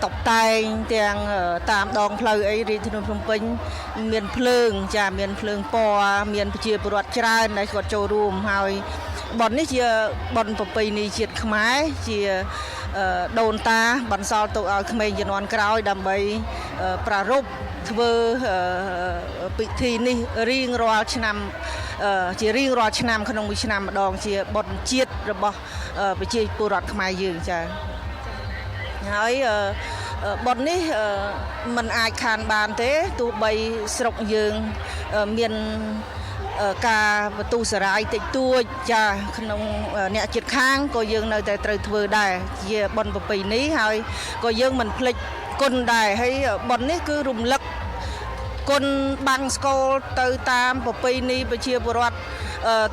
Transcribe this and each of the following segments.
តុបតែងទាំងតាមដងផ្លូវអីរាជធានីភ្នំពេញមានភ្លើងចាមានភ្លើងពណ៌មានប្រជាពលរដ្ឋច្រើនដែលគាត់ចូលរួមហើយបុណ្យនេះជាបុណ្យប្រពៃណីជាតិខ្មែរជាដូនតាបន្សល់ទុកឲ្យក្មេងជំនាន់ក្រោយដើម្បីប្រារព្ធធ្វើពិធីនេះរៀងរាល់ឆ្នាំជារៀងរាល់ឆ្នាំក្នុងមួយឆ្នាំម្ដងជាបុណ្យជាតិរបស់ប្រជាពលរដ្ឋខ្មែរយើងចាហើយបុណ្យនេះมันអាចខានបានទេទោះបីស្រុកយើងមានការបទុសរាយតិចតួចចាក្នុងអ្នកជាតិខាងក៏យើងនៅតែត្រូវធ្វើដែរជាបុណ្យប្រពៃណីហើយក៏យើងមិនភ្លេចគុណដែរហើយបុណ្យនេះគឺរំលឹកគុណបាំងស្កូលទៅតាមប្រពៃណីប្រជាពលរដ្ឋ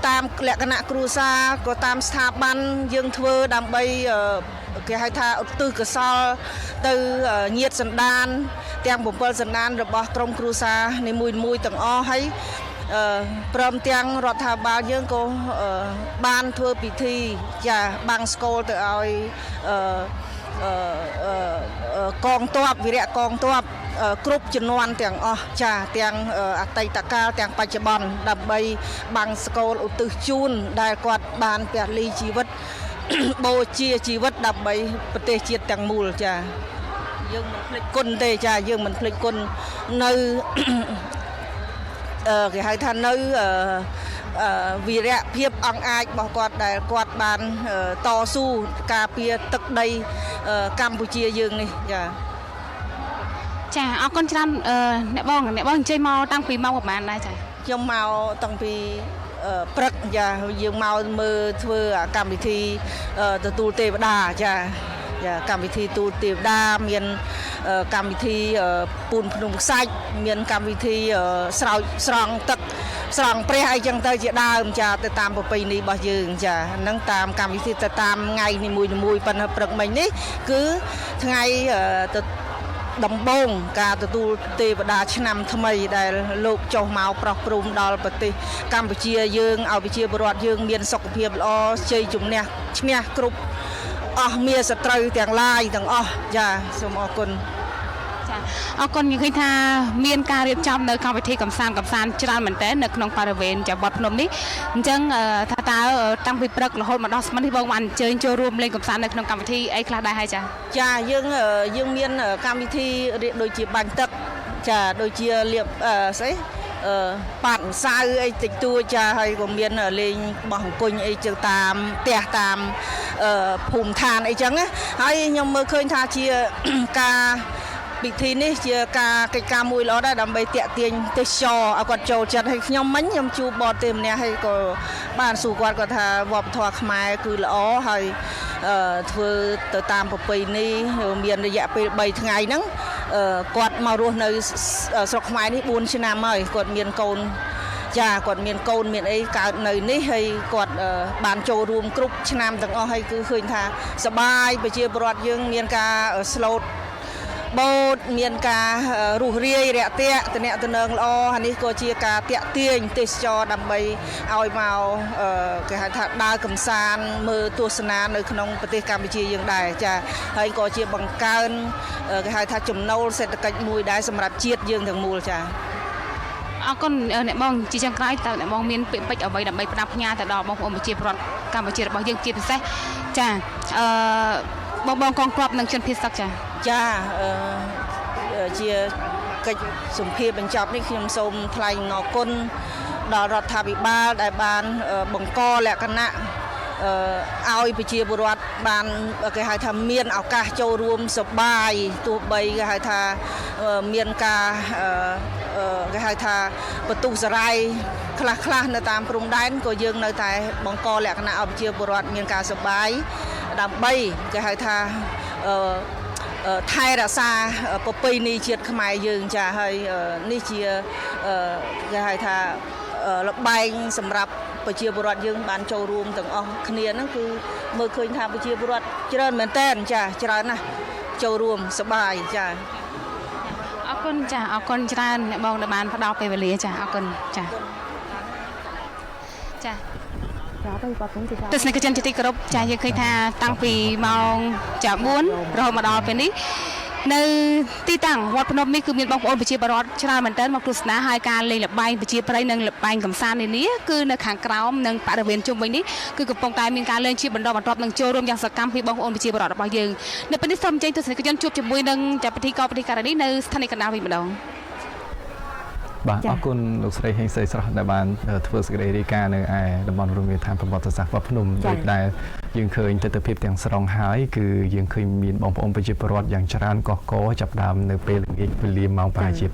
តាមលក្ខណៈគ្រួសារក៏តាមស្ថាប័នយើងធ្វើដើម្បីគេហៅថាឧទ្ទិសកុសលទៅញាតសន្តានទាំង7សន្តានរបស់ក្រុមគ្រួសារនីមួយៗទាំងអស់ហើយព្រមទាំងរដ្ឋាភិបាលយើងក៏បានធ្វើពិធីចាបាំងស្កូលទៅឲ្យកងទ័ពវីរៈកងទ័ពគ្រប់ជំនាន់ទាំងអស់ចាទាំងអតីតកាលទាំងបច្ចុប្បន្នដើម្បីបាំងស្កូលឧទ្ទិសជូនដែលគាត់បានពលីជីវិតបូជាជីវិតដើម្បីប្រទេសជាតិទាំងមូលចាយើងមិនភ្លេចគុណទេចាយើងមិនភ្លេចគុណនៅគេហៅថានៅវីរៈភាពអង្គអាចរបស់គាត់ដែលគាត់បានតស៊ូការពារទឹកដីកម្ពុជាយើងនេះចាចាអរគុណច្រើនអ្នកបងអញ្ជើញមកតាំងពីម៉ោងប្រហែលដែរចាខ្ញុំមកតាំងពីព្រឹកចាយើងមកមើលធ្វើកម្មវិធីទទួលទេវតាចាចាកម្មវិធីទូលទេវតាមានកម្មវិធីពូនភ្នំខ្សាច់មានកម្មវិធីស្រោចស្រង់ទឹកស្រង់ព្រះអីចឹងទៅជាដើមចាទៅតាមប្រពៃណីរបស់យើងចាហ្នឹងតាមកម្មវិធីទៅតាមថ្ងៃនីមួយៗប៉ុន្តែព្រឹកមិញនេះគឺថ្ងៃទៅដំបូងការទទួលទេវតាឆ្នាំថ្មីដែលលោកចុះមកប្រោះព្រំដល់ប្រទេសកម្ពុជាយើងឲ្យប្រជាពលរដ្ឋយើងមានសុខភាពល្អជ័យជំនះឈ្នះគ្រប់អស់មានសត្រូវទាំងឡាយទាំងអស់ចាសូមអរគុណចាអរគុណយើងឃើញថាមានការរៀបចំនៅកម្មវិធីកំសាន្តច្រើនមែនទែននៅក្នុងបរិវេណចាវត្តភ្នំនេះអញ្ចឹងថាតើតាំងពីព្រឹករហូតមកដល់ស្មាននេះបងបានអញ្ជើញចូលរួមលេងកំសាន្តនៅក្នុងកម្មវិធីអីខ្លះដែរហើយចាចាយើងមានកម្មវិធីដូចជាបាញ់ទឹកចាដូចជាលៀបស្អីប៉ាត់ម្សៅអីតិចតួចចាហើយក៏មានលេងបោះអង្គញ់អីជើងតាមផ្ទះតាមភូមិឋានអីចឹងណាហើយខ្ញុំមើលឃើញថាជាការពិធីនេះជាការកិច្ចការមួយល្អដែរដើម្បីទាក់ទាញទេសចរឲ្យគាត់ចូលចិត្តហើយខ្ញុំមិញខ្ញុំជួបបរទេសម្នាក់ហើយក៏បានសួរគាត់គាត់ថាវប្បធម៌ខ្មែរគឺល្អហើយធ្វើទៅតាមប្រពៃណីមានរយៈពេល3ថ្ងៃហ្នឹងគាត់មករស់នៅស្រុកខ្មែរនេះ4ឆ្នាំហើយគាត់មានកូនចាគាត់មានកូនមានអីកើតនៅនេះហើយគាត់បានចូលរួមគ្រប់ឆ្នាំទាំងអស់ហើយគឺឃើញថាសប្បាយប្រជាពលរដ្ឋយើងមានការស្លូតបូតមានការរុះរាយរាក់ទាក់តំណតំណងល្អហើយនេះក៏ជាការទាក់ទាញទេសចរដើម្បីឲ្យមកគេហៅថាដើរកំសាន្តមើលទស្សនានៅក្នុងប្រទេសកម្ពុជាយើងដែរចាហើយក៏ជាបង្កើនគេហៅថាចំណូលសេដ្ឋកិច្ចមួយដែរសម្រាប់ជាតិយើងទាំងមូលចាអរគុណអ្នកបងជាចុងក្រោយតើអ្នកបងមានពាក្យពេចន៍អ្វីដើម្បីផ្ដាំផ្ញើទៅដល់បងប្អូនប្រជាពលរដ្ឋកម្ពុជារបស់យើងជាពិសេសចាបងកងទ័ពនិងជនភៀសសឹកចាចាជាកិច្ចសម្ភារបញ្ចប់នេះខ្ញុំសូមថ្លែងអំណរគុណដល់រដ្ឋាភិបាលដែលបានបង្កលក្ខណៈឲ្យប្រជាពលរដ្ឋបានគេហៅថាមានឱកាសចូលរួមសប្បាយទោះបីគេហៅថាមានការគេហៅថាបន្ទុះសរាយខ្លះៗនៅតាមព្រំដែនក៏យើងនៅតែបង្កលក្ខណៈឲ្យប្រជាពលរដ្ឋមានការសប្បាយដើម្បីគេហៅថាថែរក្សាប្រពៃណីជាតិខ្មែរយើងចាហើយនេះជាគេហៅថាល្បែងសម្រាប់ប្រជាពលរដ្ឋយើងបានចូលរួមទាំងអស់គ្នាហ្នឹងគឺមើលឃើញថាប្រជាពលរដ្ឋច្រើនមែនតើចាច្រើនណាស់ចូលរួមសប្បាយចាអរគុណចាអរគុណច្រើនអ្នកបងដែលបានផ្ដល់ពេលវេលាចាអរគុណចាចាទស្សនិកជនជាទីគោរពចាយើងឃើញថាតាំងពីម៉ោងចា4រហូតមកដល់ពេលនេះ នៅទីតាំងវត្តភ្នំនេះគឺមានបងប្អូនប្រជាពលរដ្ឋច្រើនមែនទែនមកទស្សនាហើយការលេងល្បែងប្រជាប្រិយនិងល្បែងកំសាន្តនានាគឺនៅខាងក្រោមនិងបរិវេណជុំវិញនេះគឺកំពុងតែមានការលេងជាបន្តបន្ទាប់និងចូលរួមយ៉ាងសកម្មពីបងប្អូនប្រជាពលរដ្ឋរបស់យើងនៅពេលនេះសូមអញ្ជើញទស្សនិកជនជួបជាមួយនឹងចាពិធីកពិធីការនេះនៅស្ថានីយកណ្ដាលវិញម្ដង បាទ ចា៎ អរគុណលោកស្រីហេងស្រីស្រស់ដែលបានធ្វើសេចក្តីរាយការណ៍នៅឯតំបន់រមណីយដ្ឋានប្រវត្តិសាស្ត្រវត្តភ្នំ ចា៎ ដោយដែលយើងឃើញទិដ្ឋភាពទាំងស្រុងហើយគឺយើងឃើញមានបងប្អូនប្រជាពលរដ្ឋយ៉ាងច្រើនកកកចាប់ផ្ដើមនៅពេលល្ងាចវេលាម៉ោងប្រហែលជា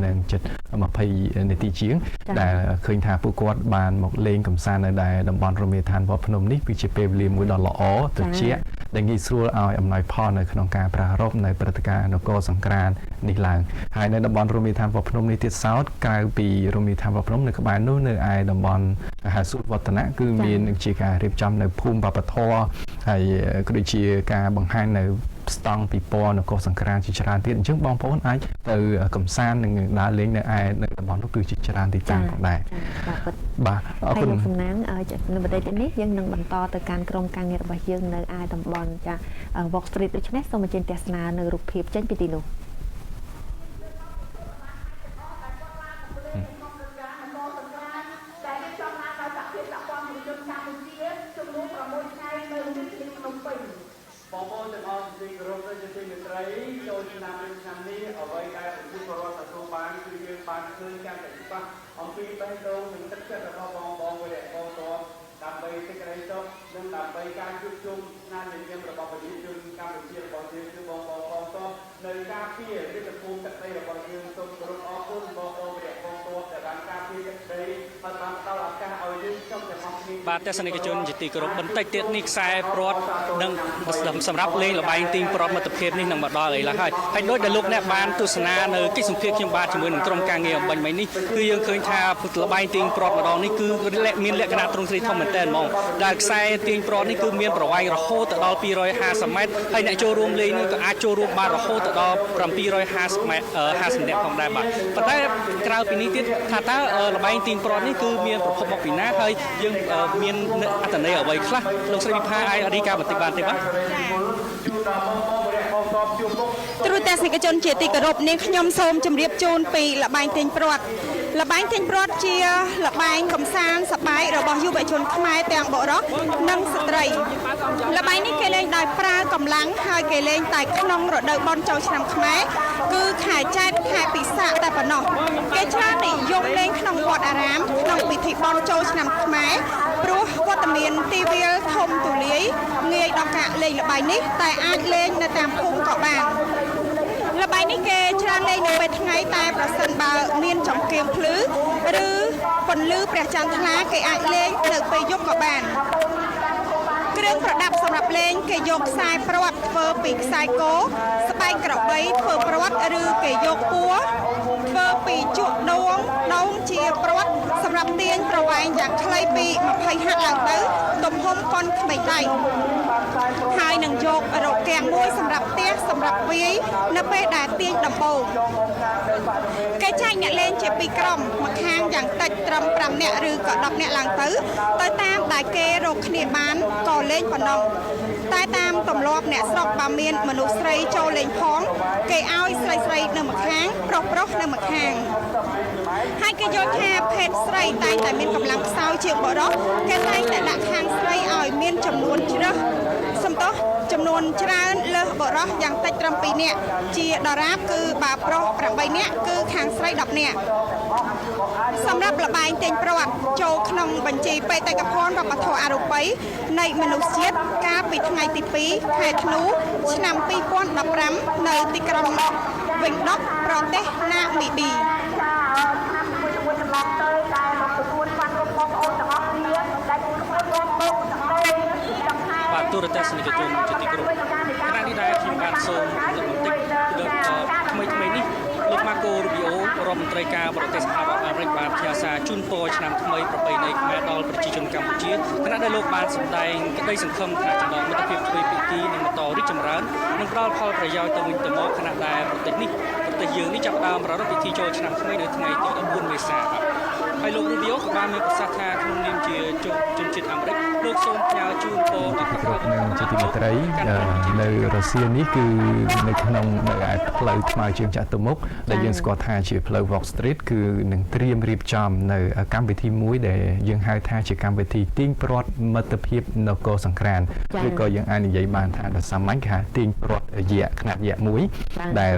5:20នាទីជាង ចា៎ ដែលឃើញថាពួកគាត់បានមកលេងកម្សាន្តនៅដែលតំបន់រមណីយដ្ឋានវត្តភ្នំនេះគឺជាពេលវេលាមួយដ៏ល្អត្រជាក់ដែលងាយស្រួលឲ្យអំណោយផលនៅក្នុងការប្រារព្ធនៅព្រឹត្តិការណ៍នគរសង្ក្រាន្តនេះឡើងហើយនៅតំបន់រមណីយដ្ឋានវត្តភ្នំនេះទៀតសោតក្រៅពីរមណីយដ្ឋានវត្តភ្នំនៅក្បែរនោះនៅឯតំបន់ហៅសួតវឌ្ឍនៈគឺមានជាការរៀបចំនៅភូមិវប្បធម៌ហើយក៏ដូចជាការបង្ហាញនៅស្តង់ពិព័រណ៍នគរសង្ក្រាន្តជាច្រើនទៀតអញ្ចឹងបងប្អូនអាចទៅកំសាន្តនិងដើរលេងនៅឯនៅតំបន់នោះគឺជាច្រើនទីតាំងផងដែរ ចាបាទពិត បាទអរ ហើយ គុណ លោកសំណាងនៅប្រទេសនេះយើងនឹងបន្តទៅកាន់ក្រុមការងាររបស់យើងនៅឯតំបន់ចា Walk Street ដូច្នេះសូមអញ្ជើញទស្សនានៅរូបភាពចេញពីទីនោះ បងប្អូនទាំងអស់ជាទីគោរពនិងជាទីមេត្រីចូលឆ្នាំនេះឆ្នាំនេះអ្វីដែលប្រជាពលរដ្ឋទទួលបានគឺយើងបានឃើញកាន់តែច្បាស់អំពីបេះដូងនិងទឹកចិត្តរបស់បងបងវីរៈបងទ័ពដើម្បីសេចក្តីសុខនិងដើម្បីការជួបជុំស្នាមញញឹមរបស់ប្រជាជនកម្ពុជារបស់យើងគឺបងបងបងទ័ពនៅការពារយុទ្ធភូមិទឹកដីរបស់យើងសូមគោរពអរគុណបងបងវីរៈបងទ័ពដែលបានការពារទឹកដីហើយបានផ្ដល់ឱកាសឲ្យយើងខ្ញុំទាំងអស់គ្នា បាទទស្សនិកជនជាទីគោរពបន្តិចទៀតនេះខ្សែព្រាត់និងសម្រាប់លេងល្បែងទាញព្រ័ត្រមិត្តភាពនេះនឹងមកដល់ឥឡូវហើយហើយដោយដែលលោកអ្នកបានទស្សនានៅកិច្ចសម្ភាសខ្ញុំបាទជាមួយនឹងក្រុមការងារអំបញ្ញមិញនេះគឺយើងឃើញថាល្បែងទាញព្រ័ត្រម្ដងនេះគឺមានលក្ខណៈទ្រង់ទ្រាយធំមែនទែនហ្មងដែលខ្សែទាញព្រ័ត្រនេះគឺមានប្រវែងរហូតទៅដល់250ម៉ែត្រហើយអ្នកចូលរួមលេងនេះក៏អាចចូលរួមបានរហូតទៅដល់750ម៉ែត្រ50នាក់ផងដែរបាទប៉ុន្តែក្រៅពីនេះទៀតថាតើល្បែងទាញព្រ័ត្រនេះគឺមានប្រភពមកពីណាហើយយើងមានអត្ថន័យអ្វីខ្លះលោកស្រីវិផាអាចរាយការណ៍បន្តិចបានទេបាទ ទ្រូទស្សនិកជនជាទីគោរពនាងខ្ញុំសូមជម្រាបជូនពីល្បែងទាញព្រ័ត្រល្បែងទាញព្រ័ត្រជាល្បែងកំសាន្តសប្បាយរបស់យុវជនខ្មែរទាំងបុរសនិងស្ត្រីល្បែងនេះគេលេងដោយប្រើកម្លាំងហើយគេលេងតែក្នុងរដូវបុណ្យចូលឆ្នាំខ្មែរគឺខែចែត្រខែពិសាខតែប៉ុណ្ណោះគេច្រើននិយមលេងក្នុងវត្តអារាមក្នុងពិធីបុណ្យចូលឆ្នាំខ្មែរព្រោះវត្តមានទីវាលធំទូលាយងាយដល់ការលេងល្បែងនេះតែអាចលេងនៅតាមភូមិក៏បានល្បែងនេះគេច្រើនលេងនៅពេលថ្ងៃតែប្រសិនបើមានចង្កៀងភ្លឺឬពន្លឺព្រះចន្ទថ្លាគេអាចលេងនៅពេលយប់ក៏បានគ្រឿងប្រដាប់សម្រាប់លេងគេយកខ្សែព្រ័ត្រធ្វើពីខ្សែគោស្បែកក្របីធ្វើព្រ័ត្រឬគេយកពួរធ្វើពីជក់ដងដងជាព្រ័ត្រសម្រាប់ទាញប្រវែងយ៉ាងខ្លីពី20ហត្ថឡើងទៅទំហំប៉ុនក្មេងដៃហើយនឹងយករកាំងមួយសម្រាប់ផ្ទះសម្រាប់វាយនៅពេលដែលទាញដំបូងគេចែកអ្នកលេងជាពីរក្រុមម្ខាងយ៉ាងតិចត្រឹម5នាក់ឬក៏10នាក់ឡើងទៅទៅតាមដែលគេរកគ្នាបានក៏លេងប៉ុណ្ណោះតែតាមទម្លាប់អ្នកស្រុកបើមានមនុស្សស្រីចូលលេងផងគេឲ្យស្រីស្រីនៅម្ខាងប្រុសប្រុសនៅម្ខាងហើយគេយល់ថាភេទស្រីតែងតែមានកម្លាំងខ្សោយជាងបុរសគេតែងតែដាក់ខាងស្រីឲ្យមានចំនួនជ្រើសសំទោសចំនួនច្រើនលើសបុរសយ៉ាងតិចត្រឹម2នាក់ជាដរាបគឺបើប្រុស8នាក់គឺខាងស្រី10នាក់សម្រាប់ល្បែងទាញព្រ័ត្រចូលក្នុងបញ្ជីបេតិកភណ្ឌវប្បធម៌អរូបីនៃមនុស្សជាតិកាលពីថ្ងៃទី2ខែធ្នូឆ្នាំ2015នៅទីក្រុងវិញដុកប្រទេសណាមីប៊ី បាទទូរទស្សនិកជនជាទីគោរពខណៈនេះដែរខ្ញុំបាទសូមលើកបន្តិចថ្មីថ្មីនេះលោកម៉ាកូរូប៊ីអូរដ្ឋមន្ត្រីការបរទេសសហរដ្ឋអាមេរិកបានផ្ញើសារជូនពរឆ្នាំថ្មីប្រពៃណីខ្មែរដល់ប្រជាជនកម្ពុជាខណៈដែលលោកបានសម្ដែងក្តីសង្ឃឹមថាចំណងមិត្តភាពទ្វេភាគីនឹងបន្តរីកចម្រើននិងផ្ដល់ផលប្រយោជន៍ទៅវិញទៅមកខណៈដែលប្រទេសនេះប្រទេសយើងនេះចាប់ផ្ដើមប្រារព្ធពិធីចូលឆ្នាំថ្មីនៅថ្ងៃទី14មេសាបាទ ហើយលោក Rubio ក៏បានមានប្រសាសន៍ថាក្នុងនាមជាជនជាតិអាមេរិកលោកសូមផ្ញើជូនពរដល់ ទីគោរពនិងជាទីមេត្រីនៅរុស្ស៊ីនេះគឺនៅក្នុងនៅឯផ្លូវថ្មើរជើងចតុមុខដែលយើងស្គាល់ថាជាផ្លូវ Walk Street គឺនឹងត្រៀមរៀបចំនៅកម្មវិធីមួយដែលយើងហៅថាជាកម្មវិធីទាញព្រ័ត្រមិត្តភាពនគរសង្ក្រាន្តឬក៏យើងអាចនិយាយបានថាដោយសាមញ្ញគេហៅទាញព្រ័ត្រយៈខ្នាតយៈមួយដែល